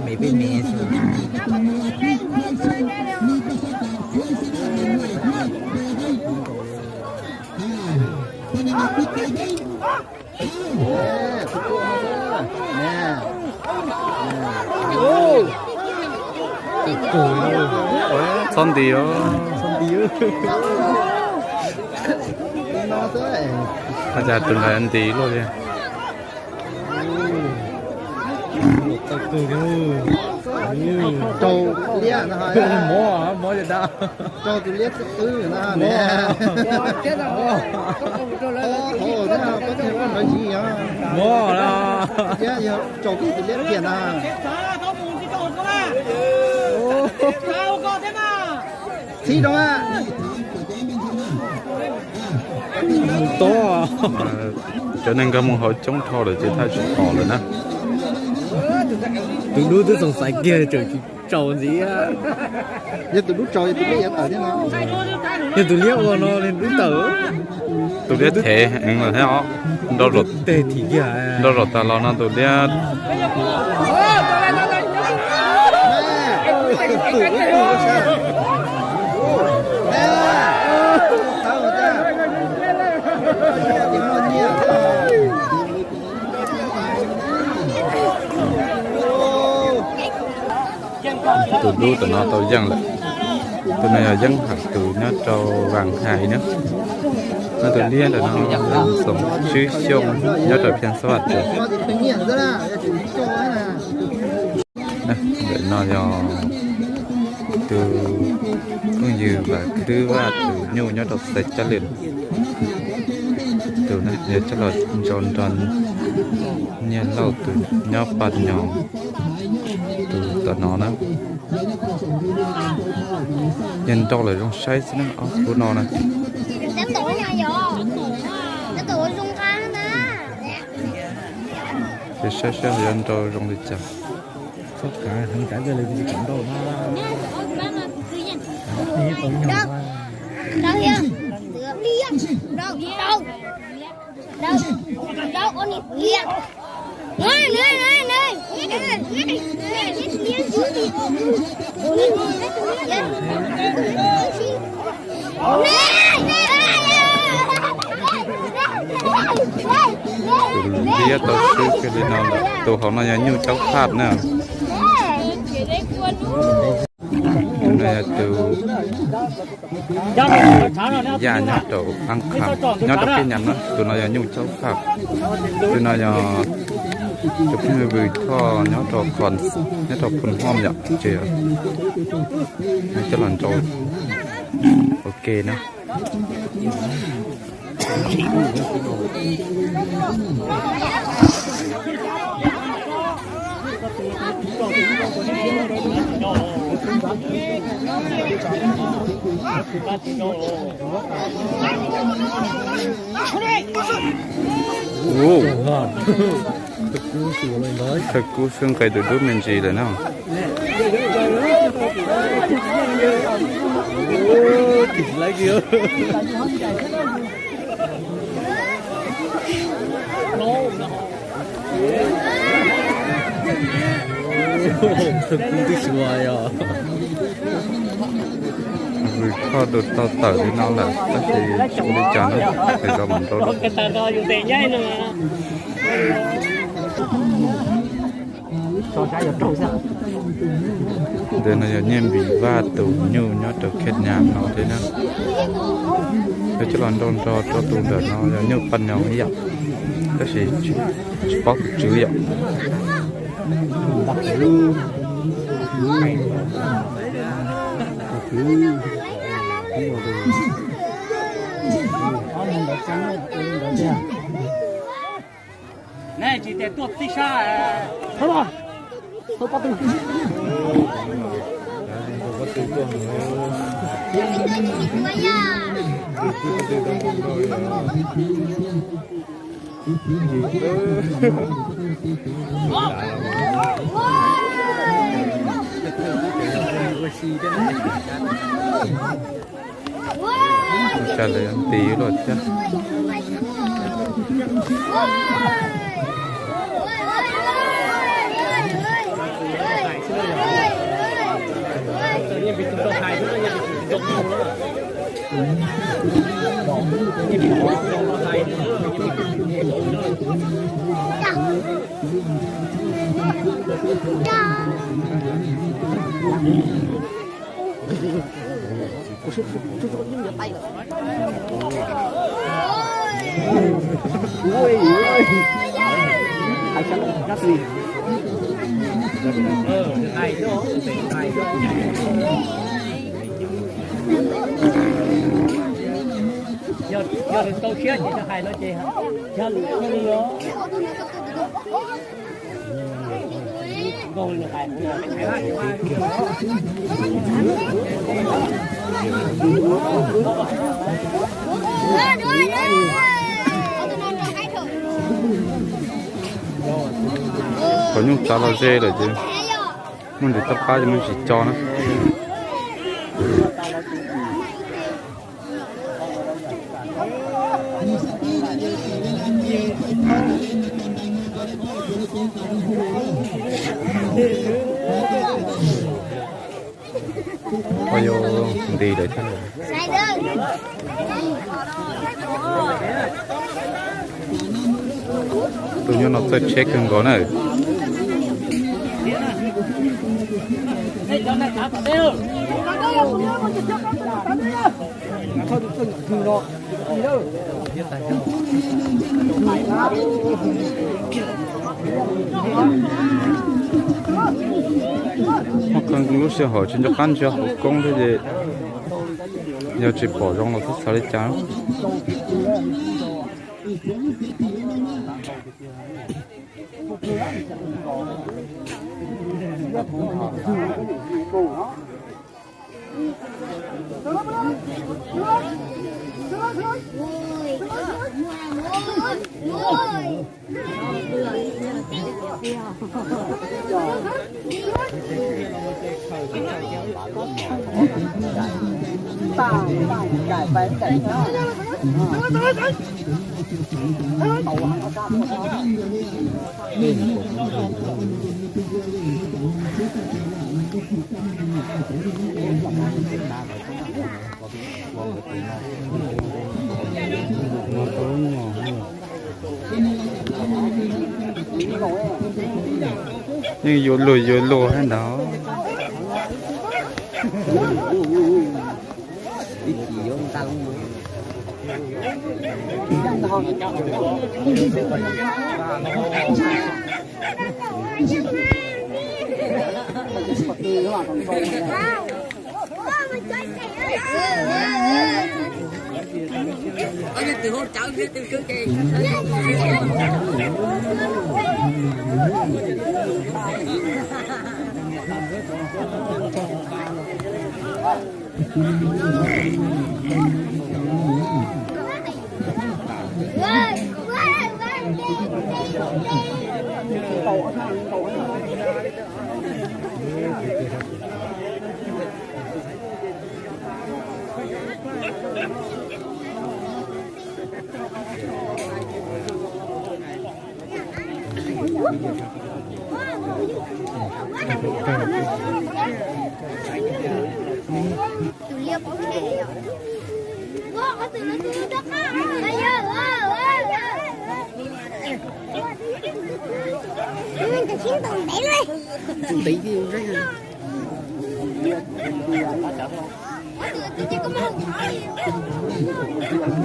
Me peb me xwb. Txhob nti os. Ua cas tus ntawd nti luaj li. Rau liab no, mob, mob li dab. Rau tus liab xwb qwb no ne. Mob no. Thiab yog rau koj tus liab kiag na. Txhib rau a. Cov neeg nkag mus hauv coob dhau lawm ces thaj tsam pom lawm na. Tus dub twb xoom xaiv kiag tseem tsis tsaus ntxiv. Yog tus dub tsaus yog tus liab yuav tawm thiab no. Yog tus liab ua no li dub tawm. Tus liab thev heev lawm thiab os. Nrau zaum, nrau zaum tas los no tus liab. Tus dub ntawm no tau yeej lawm. Tus no yog Yeeb Ham tus nyob rau Vas Hais na. Nyob tus liab ntawm no Xoom Tswb Xyooj nyob rau Phiaj Xab Vaj Tsuas. Ntawm no yog tus phooj ywg Vam Khwb Vaj tus nyuj nyob rau Xais Cab Lwm. Tus no yog coj los ntsau nrog Nyiaj Lauj tus nyob Paj Nyoos. Tus tom no na, yog nrau lawm zoo saib xwb na, ob khub no na. Ces saib saib ho yuav nrau zoo li cas. Tus liab tau swb kiag li no lawm. Tus hauv no yog nyuj caub phaj na. Tus no yog tus yaj nyob rau Ab Kham, nyob rau Peb Nyam na. Tus no yog nyuj caub phaj. Tus no yog tus phooj ywg Vwm Thoj nyob rau Khon, nyob rau Phoo Hmom yom, ces nws coj los nrau ua ke na. Thawj kub xwb nqes tus dub me ntsis lawm na. Thawj kub twb xyuas yog Vwm Thoj tus tau tawm li no lawm tab sis tsis ua li cas na, es rau mam nrau dua. Ntawm no yog Nyiaj Npis Vaj tus nyuj nyob rau Khej Nyas no thiab na. Yog coj los nrau nrog rau tus ntawm no yog nyuj Paj Nyoos ib yam, tab sis tsis paub tus tswv yom. Nej tsis tias tuaj tib sab. Ua cas lawv nti luaj thiab. Yog, yog lwm tau siab ces hais no ces yog lwm tau li os. Qhov nyuj txav los ze lawm ces muaj ntsis toj qab ces muaj ntsis co na. Ua yuav nti lawm thiab. Tus nyuj no txawj tsheb kawg nkaus na. Muaj qee lub sij hawm tsis nco qab ntsia hauv koob thiab ces yog tsis pom zoo los xav xav li cas. Yeej yuav luag yuav luag thiab ntag.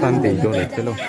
Tag ntim dua lawm thiab lauj.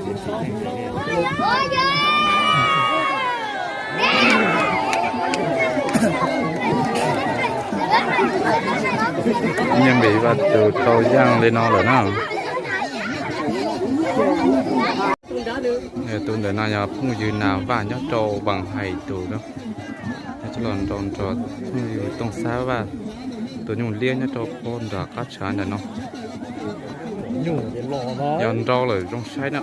Nyiaj Npis Vaj tus rau yaaj li no lawm na. Tus ntawm no yog phooj ywg Nas Vaj nyob rau Vas Hais tus na. Coj los nrau nrog phooj ywg Tooj Xab Vaj tus nyuj liab nyob rau puag nram qab tshav ntawm no. Yog nrau lawm zoo saib na.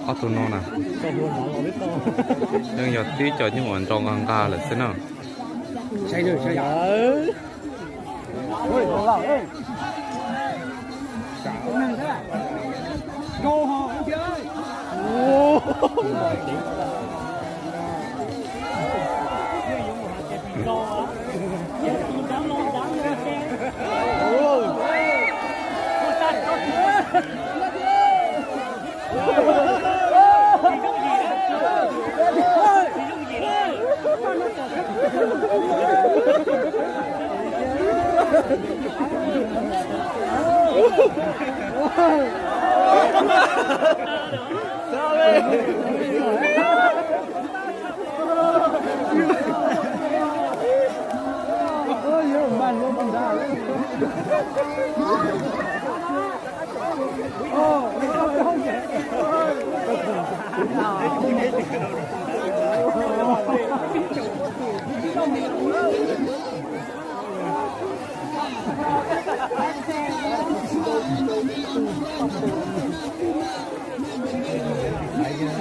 Ob tug no na, yeej yog tib cov nyuj uas nrau nqa nqa lawm xwb na.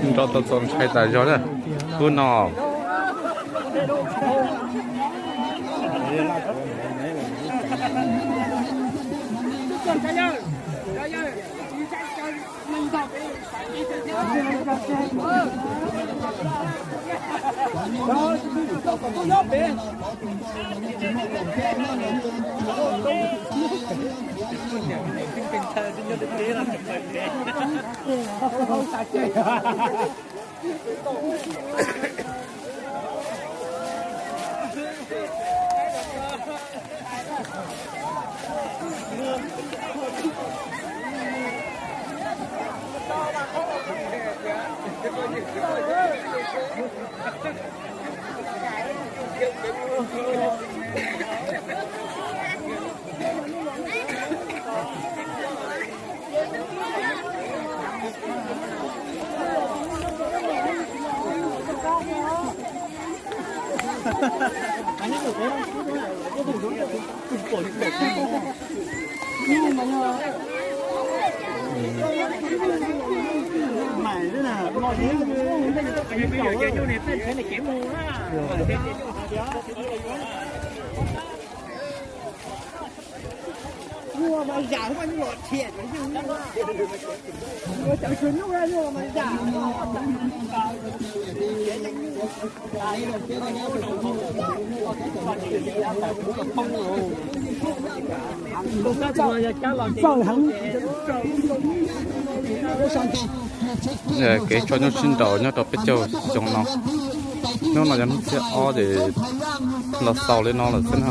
Nrau tau txaus ntshai tas zog na. Hnub no Kev tso nyuj sib nraus nyob rau peb caug xyoo no, hnub no yog hnub thib ob ces los xaus li no lawm xwb na.